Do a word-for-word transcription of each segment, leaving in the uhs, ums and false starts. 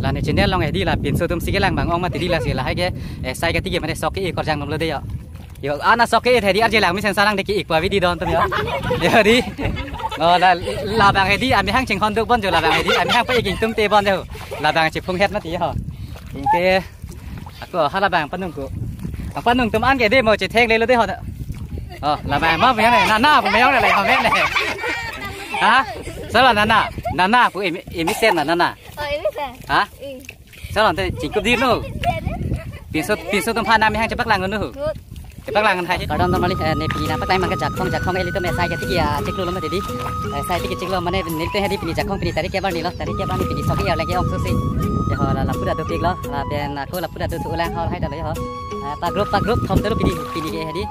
Ani channel along hedi la pinso atum si kelang abang ong mati di, lasi lahai ke, eh, sai ke tiki mane sok ke-e korjang atum lo dei ho. Yo, ana sok ke-e hedi arje lang mesen salang de ke-e ik pu avi di don atum ho. Yo di. Oh, la, labang hedi amehang chinghon duk bon jo, labang hedi amehang pa-ik ingtum te bon jo. Labang chiphung het mati ho. Ingte ako hala abang panung ko. Abang panung atum an ke dei mo chetheng le lo dei ho. Oh, labang ma pu yang ne, nana pu ma yang ne, la ho me ne. Ha? Sala nana, nana pu imi, imi sen na nana. Oh, imi sen. Ha? Ih. Sala te chingkup di no. Pinso, pinso atum aphan amehang chepaklang no. Good. Chepaklang hai. Kardom don mali, eh, ne pini nangpaklang abang ke Jakhong, Jakhong ilitum sai ke tiki achiklo lo mati di. Eh, sai tiki chiklo mane nelitum hedi pini Jakhong pini tarik ke bar ni lo, tarik ke bar ni pini sok ke-e arleng ke ongso si. Ya ho la, lapu ta dopik lo, lapen ako lapu ta dothu lang ho lahai ta lo ya ho. Eh, pa group, pa group thom te lo pini, pini ke hedi.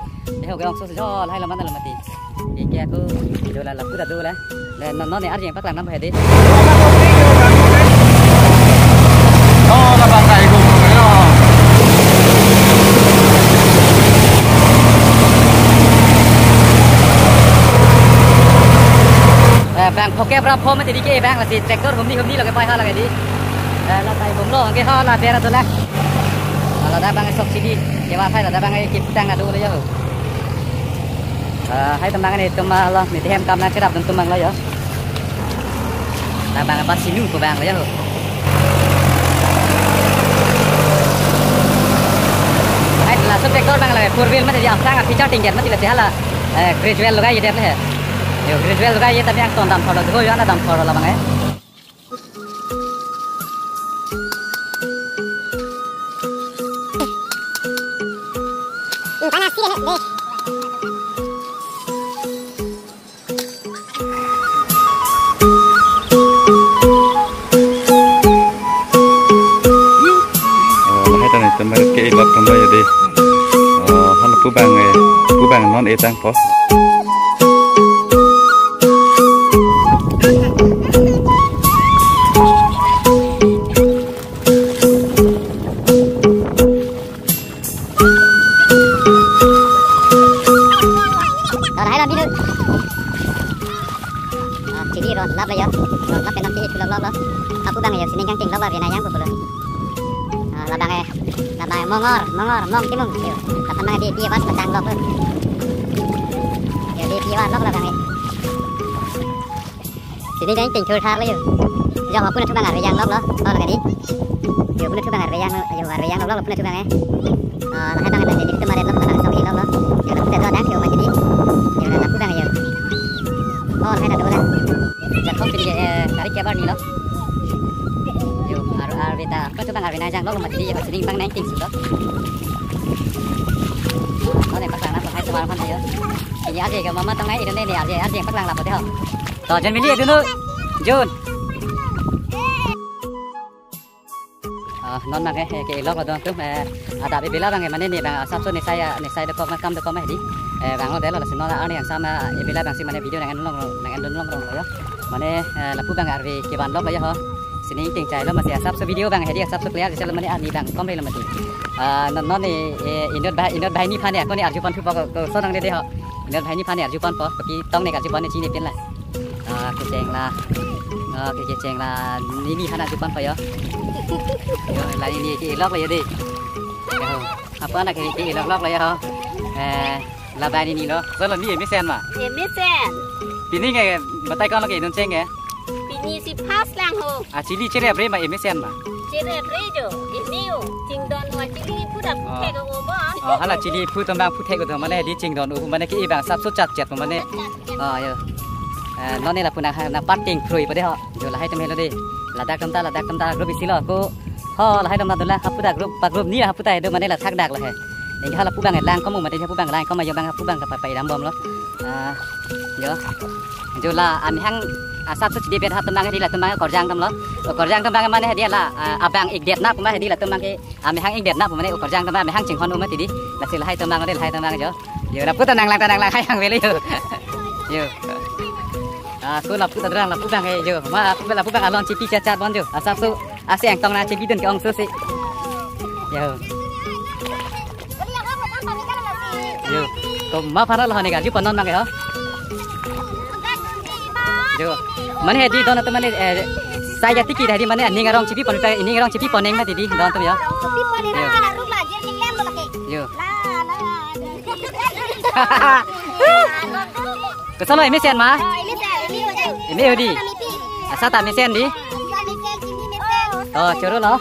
Ya ho ke ongso si jo lahai lo mana lo mati. Ike ako jo la lapu ta do la. Dan non non ne arje paklang nam hedi. Oh, la bangkai ko. Eh, abang phokep ra pho mati di ke abang lasi tractor humni humni lo ke pai ha lake di. Eh, la tai bom lo ke ha la bera dola. Ladak abang sok chili. Ke wa phai ladak abang ke putang adu lo ya. Eh, hai atum abang ne atum lo, ne tehem kam nangcherap atum abang lo ya. Labang apa sinu ko abang lo ya. Hai laso tractor abang lo, four wheel mati di aphrang a feature tingger mati la hala. Eh, gradual logai ye det le. Yo, gradual logai ye tapi yang ton dam thor lo, yo ana dam thor lo abang eh. Oh, lahai ta ne atum ke-e lok atum lo ya dei. Oh, hala pu abang eh, pu abang non e tang po. Ron hai ron bidu. Ah, chili ron lap lo ya. Ron lap penang ke-e thu lap lap lo. Hapu abang ya, sining kangting lap lap ya, nang yang pulo. Ah, labang eh, labang eh, mongor, mongor, mong timung. Yo, kapan abang di, di was patang lap lo. Yo, di, di was lap labang eh. Sini dang ting thur thar lo yo. Yo, hapu na thu abang arve yang lok lo. Oh, lagi di. Yo, hapu na thu abang arve yang lo. Yo, arve yang lok lo, hapu na thu abang eh. Ah, lahai abang ta sini kita mari lok, abang sok lo lo. Yo, hapu ta do dang yo mati di. Yo, hapu abang yo. Oh, lahai ta do dang. Jakhong pini ke, eh, tarik ke bar ni lo. Yo, ar, arve ta. Hapu na thu abang arve nang jang lok lo mati di. Yo, sini abang nang ting su lo. Oh, ne paklang na, hai semar pan yo. Ini aje ke mama tong nai, ini ne aje, aje paklang lap de ho. To, Jun mili dulu. Jun. Ah, non abang ke, ke-e lok lo don atum, eh, adap e bela abang ke mane ne abang asapso ne sai, ne sai dokok na kam dokok ma hedi. Eh, abang lo dei lo, lasi non arni yang sama e bela abang si mane video nang en long, nang en dun long long lo yo. Mane, eh, lapu abang arve kevan lok lo yo ho. Sining ting chai lo masi asapso video abang hedi asapso clear jiselo mane arni abang kom lo mati. Ah, non non ne, eh, inut bah, inut banghini aphan ne ako ne arju pon thu po ko, ko sonang de de ho. Inut banghini aphan ne arju pon po, ki tong ne arju pon ne chini pin la. Ah, kecheng la. Ah, ke kecheng la. Nini aphan arju pon po yo. Yo, la nini ke-e lok lo yo dei. Yo, apa na ke, ke-e lok lok lo yo ho. Eh, labang nini lo. Solo ni mesen ma. Mesen. Pini ke batai kon lo ke inut cheng ke. Pini si first lang ho. Ah, chili cherep re ma mesen ma. Cherep re jo. Ini yo. Chingdon wa chili phu ta phu thek o bo. Oh, hala chili phu atum abang phu thek o atum mane di chingdon o mane ke-e abang asapso chat chat mane. Oh, yo. Eh, non ne lapu nang, nang parting phrui po de ho. Jo lahai atum helo dei. Ladak atum ta, ladak atum ta group isi lo ko. Ho, lahai atum ta dolang hapu ta group, pa group ni hapu ta do mane la thak dak lo he. Ingke hala pu abang lang kom mati hapu abang lang kom yo abang hapu abang ke pa, pa iram bom lo. Ah, yo. Jo la amehang asapso chidi bet ha atum abang hedi latum abang korjang atum lo. O korjang atum abang mane hedi la, ah, abang ik det na pu ma hedi latum abang ke amehang ik det na pu mane o korjang atum abang amehang chinghon o mati di. Lasi lahai atum abang de lahai atum abang jo. Yo, lapu ta nang lang ta nang lang hai hang vele yo. Yo. Ah, ko lapu ta drang lapu abang he jo. Ma, lapu abang alon chipi chat chat bon jo. Asapso, ase angtong na chipi dun ke ongso si. Yo. Yo. Komat aphan lo ne arju pon non abang ke ho. Jo. Mane hedi don atum mane, eh, Sai kati ki tadi mane aning arong chipi pon, aning arong chipi pon neng mati di, don atum yo. Chipi pon neng. Yo. Yo. Koson lo, emesen ma? Eme ho di. Asa ta mesen di. Oh, choro lo.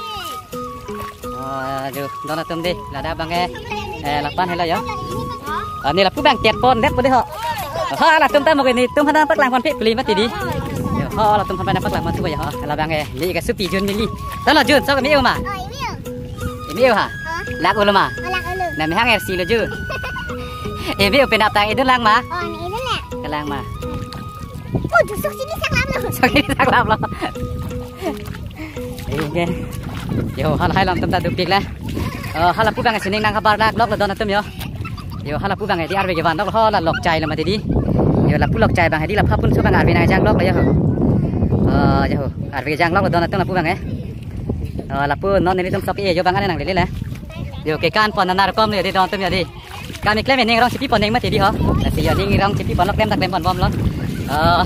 Oh, ajo, don atum di, ladak abang ke, eh, lapu-an helo yo. Ah, ne lapu abang tet pon det po di ho. Ho, latum ta mo ke netum aphan paklang ponpe kuli mati di. Yo, ho, latum aphan paklang pontu ya ho. Labang ke, ne ke supi Jun mili. Talo Jun, sok eme ho ma? Eme ho ha? Lak-olo ma? Lak-olo. Na mehang er si lo Jun. Eme ho penap tang idun lang ma? Oh, ne idun le. Kalang ma. Oh, jusuk sini saklap lo. Sok sini saklap lo. Oke. Yo, halahai alam atum ta dopik la. Oh, hala lapu abang sining nang habar nak lok lo don atum yo. Yo, hala lapu abang di arve kevan lok, hala lok chai lo mati di. Yo, lapu lok chai abang di, lapu apunso abang arve nang jang lok lo yo. Oh, yo, arve jang lok lo don atum lapu abang. Oh, lapu non netum sok e yo abang ane nanglele la. Yo, kekan pon nana rokom yo di don atum yo di. Kami klem aning arong chipi pon neng mati di ho. Lasi yo aning arong chipi pon lok, klem ta klem pon bom lo. Oh.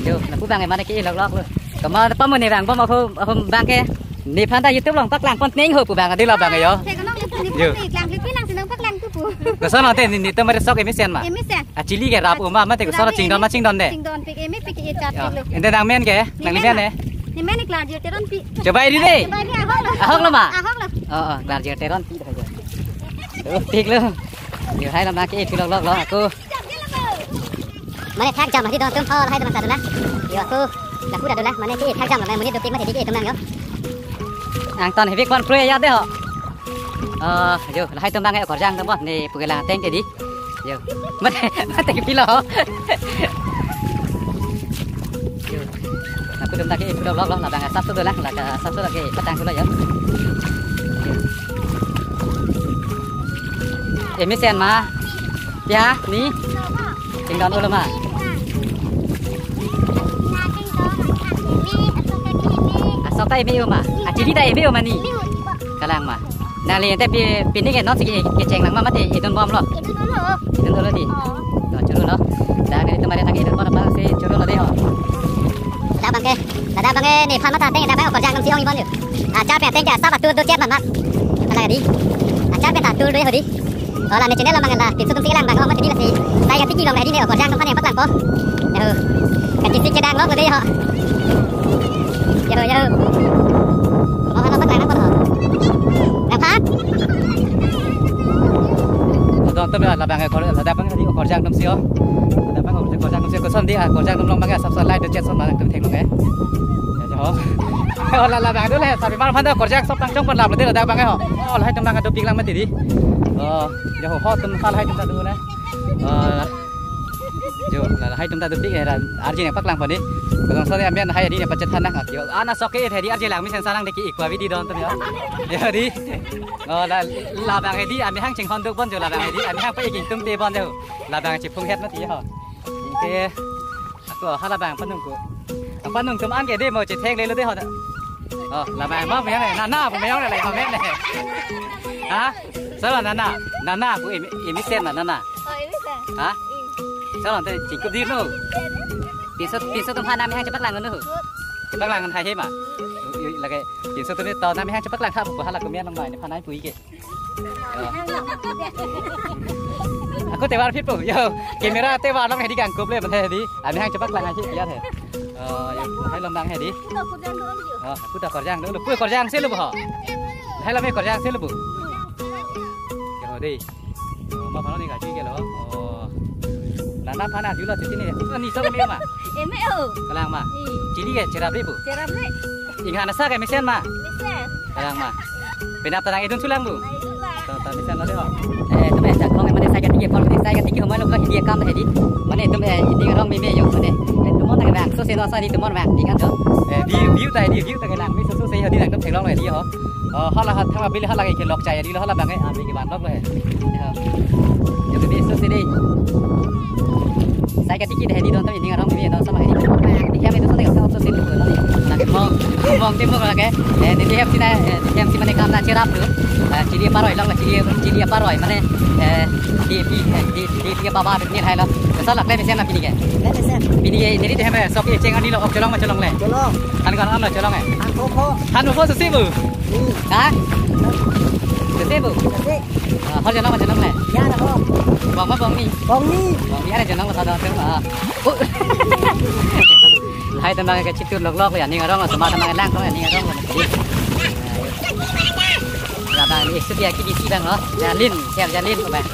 Yo, lapu abang mane ke lok lok lo. Kama pa mo ne abang bom ako, ako abang ke. Nephan ta YouTube along paklang pon neng ho pu abang di labang yo. Yo. Klang klipi lang sinang paklang tu pu. Koson lo te ne, netum mari sok emesen ma? Emesen. Ah, chili ke rap uma mate koson lo, chingdon ma chingdon de. Chingdon pik eme pik e chat lo. Ente nang men ke? Nang limen ne? Nemen ne Klarjir Teronpi. Chobai di de. Chobai di, ahok lo. Ahok lo ma? Ahok lo. Oh, oh, Klarjir Teronpi. Oh, thik lo. Yo, hai labang ke, eh, thu lok lok lo, ako. Mane thak jam hadi don atum, halahai atum ta do la. Yo, ako, lapu ta do la, mane ke thak jam lo, mane monit dopik mati di ke atum nang yo. Angton heavy kon kre ya de ho. Ah, yo, lahai atum abang e okorjang atum bon, ne pu kelang ateng ke di. Yo. Mate, mate ke pilo. Yo. Lapu atum ta ke iphu lok lok lo, labang asap tu do la, la asap tu lagi patang tu lo yo. Yo. Emesen ma? Ya, ni? Chingdon olo ma? Asok ta eme ho ma? Ah, chili ta eme ho ma ni? Kalang ma. Nangli ente pi, pini ke non si ke, kecheng lang ma mate idun bom lo? Idun olo. Idun olo di? Oh. Oh, choro lo. Dak netum mari nang idun bom abang si choro lo de ho. Ladak abang ke, ladak abang ke nephan matha ateng, ladak abang okorjang atum si ong-i bon yo. Achar pen ateng ke asap atur do chet mat mat. Ala di. Achar pen atur do ho di. Oh, la ne channel along abang la, pinso atum si kelang abang ong mati di lasi. Sai kati ki along la di ne okorjang atum aphan nang paklang po. Yo. Kachisi kedang lok lo de ho. Yo, yo. Oh, hala paklang nang po ho. Nephan. Don atum ya, labang e kor, ladak abang di okorjang atum si ho. Ladak abang okorjang atum si ho. Koson di, ah, okorjang atum along abang asap so light do chet so ma nangtum theklong e. Ya, yo. Oh, la, labang do le, sabi mar phanda okorjang asap tang chong pon lap lo de ladak abang e ho. Oh, lahai atum abang dopik lang mati di. Oh, yo ho, ho atum halahai atum ta do na. Oh, yo, lahai atum ta dopik e, arje nang paklang pon di. Koson so di amen hai di ne pachet than nang. Yo, ana sok ke hai di arje lang mesen sarang de ke ikwa vi di don atum yo. Yo di. Oh, la, labang e di, amehang chinghon duk bon yo labang e di, amehang pa iking tum te bon yo. Labang chiphung het mati ho. Ke, ako halabang panung ko. Ang panung atum an ke de mo chethek le lo de ho. Oh, labang ma punya ne, nana pu meyong le, le, ne. Ha? Solo nana, nana pu emi, emesen ma nana. Oh, emesen. Ha? Solo te chingkup di no. Pinso, pinso atum aphan nang mehang chepaklang no. Chepaklang hai he ma. Lake, pinso atum ni to nang mehang chepaklang tha pu hala komian nang mai nephan nai pui ke. Yo. Ako tovar phit po. Yo, camera tovar along hai di kangkup le mane hai di. Amehang chepaklang hai ya he. Oh, yo, hai along abang hai di. Oh, aku ta okorjang dolo. Pu okorjang si lo bo ho. Hai la me okorjang si lo bo. Yo, di. Oh, ma phano ni kaji ke lo. Oh. Nana phana julo titi ni. Oh, ne sok eme ma? Eme ho. Kalang ma. Chili ke cherap le bo. Cherap le. Inghan asa ke mesen ma? Mesen. Kalang ma. Penap ta nang idun sulang bu. Nang idun ba. Ta, ta mesen lo de ho. Eh, tum eh, jakong mane sai kati ki pon, sai kati ki humai lo ka Hindi akam hai di. Mane tum eh, Hindi arong meme yo mane. Eh, tum mon nang bang, so se no sa di tum mon bang, di kan do. Eh, view, view ta di, view ta kelang, mi so so se ho di nangtum theklong lo di ho. Oh, hala hat thang abili hala ke lok chai di lo hala abang eh, abi kevan lok lo he. Yo. Yo ke so se di. Sai katiki dei hedi don tame ning arong me don sama hedi. Di hem itu sate ka oxygen tu don. Lake mong, mong te mong lake. Eh, di hem sina, eh, di hem si mane kam na cherap tu. Eh, chili aparoi long, chili, chili aparoi mane, eh, di pi, eh, di, di pi baba ni hai lo. Sa lak le mesen na pini ke. Le mesen. Pini ke, neli di hem, eh, sok cheng ani lo, ok cholong ma cholong le. Cholong. An kan an lo cholong eh. An ko ko. An ko so si bu. Hmm. Ha? So si bu. So si. Ah, hor cholong ma cholong le. Ya na ko. Bong ma bong ni. Bong ni. Bong ni, are cholong lo sa do tu. Ah. Oh. Hai teman ke chitur lok lok ya, ning arong, teman teman lang ko ning arong. Labang ni suti aki bisi bang lo. Jalin, siap jalin ko bang.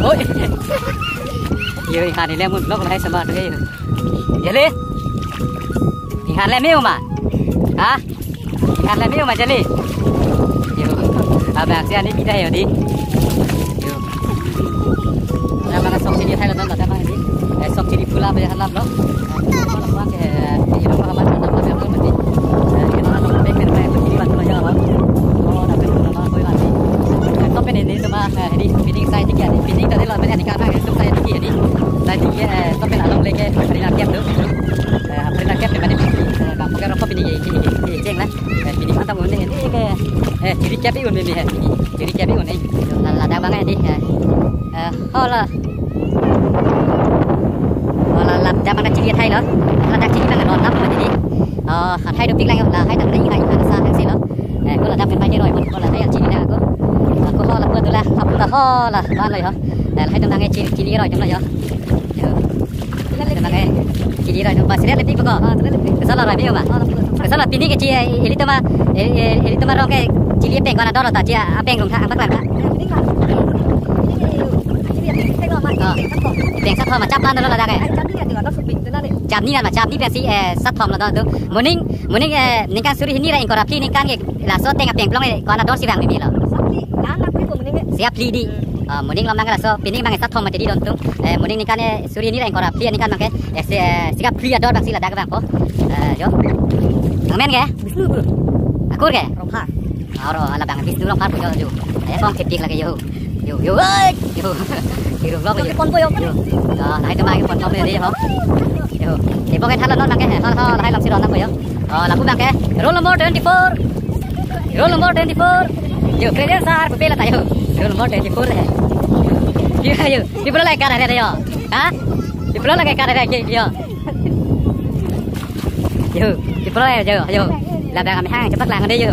Oi. Yo, ini hari le mun lok lahai sama tu yo. Jali. Ini hari le me uma. Ha? Ini hari le me uma jali. Yo. Abang si ani kita yo di. Yo. Nah, mana sok sini hai lo, mana ini. Eh, sok sini pula be halap lo. Top pen ini cuma, eh, ini pining sai tiki ya, pining tadi lo, ini kan itu sai tiki ya, sai tiki, eh, top pen along leke, ini lagi tu. Eh, ini lagi mana, eh, kamu kan rokok ini, ini, ini, ini, lah. Eh, pining mantap ini, ini ke, eh, chiri kapi ini, eh, chiri kapi ini. Ladak bang ini, eh. Eh, hola. Oh, la, ladak mana chili athai lo. Ladak chili bang lo, ladak mana chili. Oh, athai dopik lang yo, lahai tang ring hai, hai sa hai si lo. Eh, ko ladak pen pai ke roi, ko lahai chili na ko. Ko ho la ko tu la, hap ta ho la, ban lo yo. Eh, lahai tang nang chili, chili roi tang lo yo. Yo. Tang nang chili roi tang pas le pi ko ko. Ah, le pi. Ke sala roi pi ma. Ke sala pini ke chi, eh, ili toma, eh, eh, ili toma rong ke chili peng ko na dolo ta chi, a peng rong tha, ang paklang tha. Ah. Peng sa thom ma chap ban lo ladak ke. Chap ni ma chap ni pensi, eh, sa thom lo do tu. Moning, moning, eh, ningkan suri hini ra ingkoi ra phli ningkan ke laso teng a peng plong, eh, ko na dor si vang ni lo. Sia phli di. Ah, moning lo mang laso pini mang sa thom ma te di don tu. Eh, moning ningkan, eh, suri hini ra ingkoi ra phli ningkan mang ke. Eh, si, eh, sika phli ador bang si ladak bang ko. Eh, yo. Ang men ke? Bisnu bro. Akur ke? Rongphar. Aro ala bang Bisnu Rongphar pu yo yo. Eh, kong kepik lagi yo. Yo, yo, oi, yo. Kiru vlog yo. Pon po yo. Yo. Ah, hai tu mai pon po yo. Yo. Ipo ke thala non bang ke. Hal hal hai lam si ron po yo. Oh, lapu bang ke. Roll number twenty-four. Roll number twenty-four. Yo, present sir, pu pela ta yo. Roll number twenty-four hai. Yo, yo. Di pula lai kar hai yo. Ha? Di pula lai kar hai yo. Yo, di pula lai yo, yo. Labang kami hang cepat lang deh yo.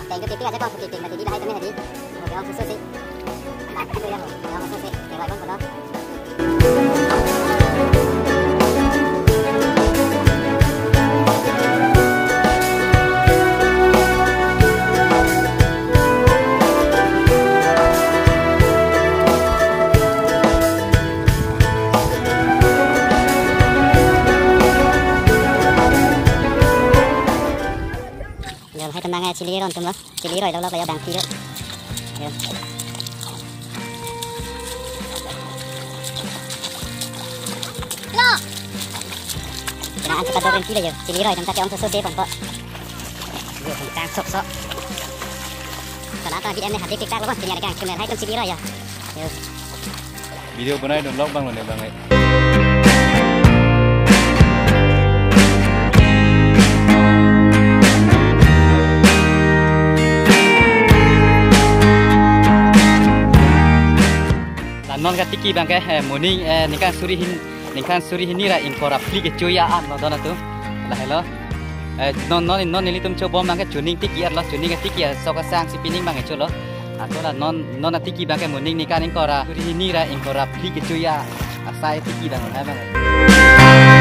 Teng tu titik aja kong, titik mati di bahai tu ni tadi. Oke, langsung susi. Nah, itu ya, langsung susi. Yang lain pun pernah. Yo, hai teman, eh, chili ron tum lo. Chili roi lo lo kaya bang phli lo. Yo. Lo. Kena an cepat dorong phli lo yo. Chili roi tum ta ke ong so so se pon po. Yo, pon tang sok sok. Kalau tak di em ni hati tik tak lo, pini ada kang kemen hai tum chili roi yo. Yo. Video banai dun lok bang lo ne bang ai. La non katiki bang ke, eh, moning, eh, ningkan suri hin, ningkan suri hini ra ingkoi ra phli kecho-i an lo don atu. Lahelo. Eh, non, non, non nelitum chobom bang ke chuning tiki arlo, chuning tiki a sok asang si pining bang ke cholo. Ako la non, non atiki bang ke moning ningkan ingkoi ra suri hini ra ingkoi ra phli kecho-i asai tiki bang hai bang.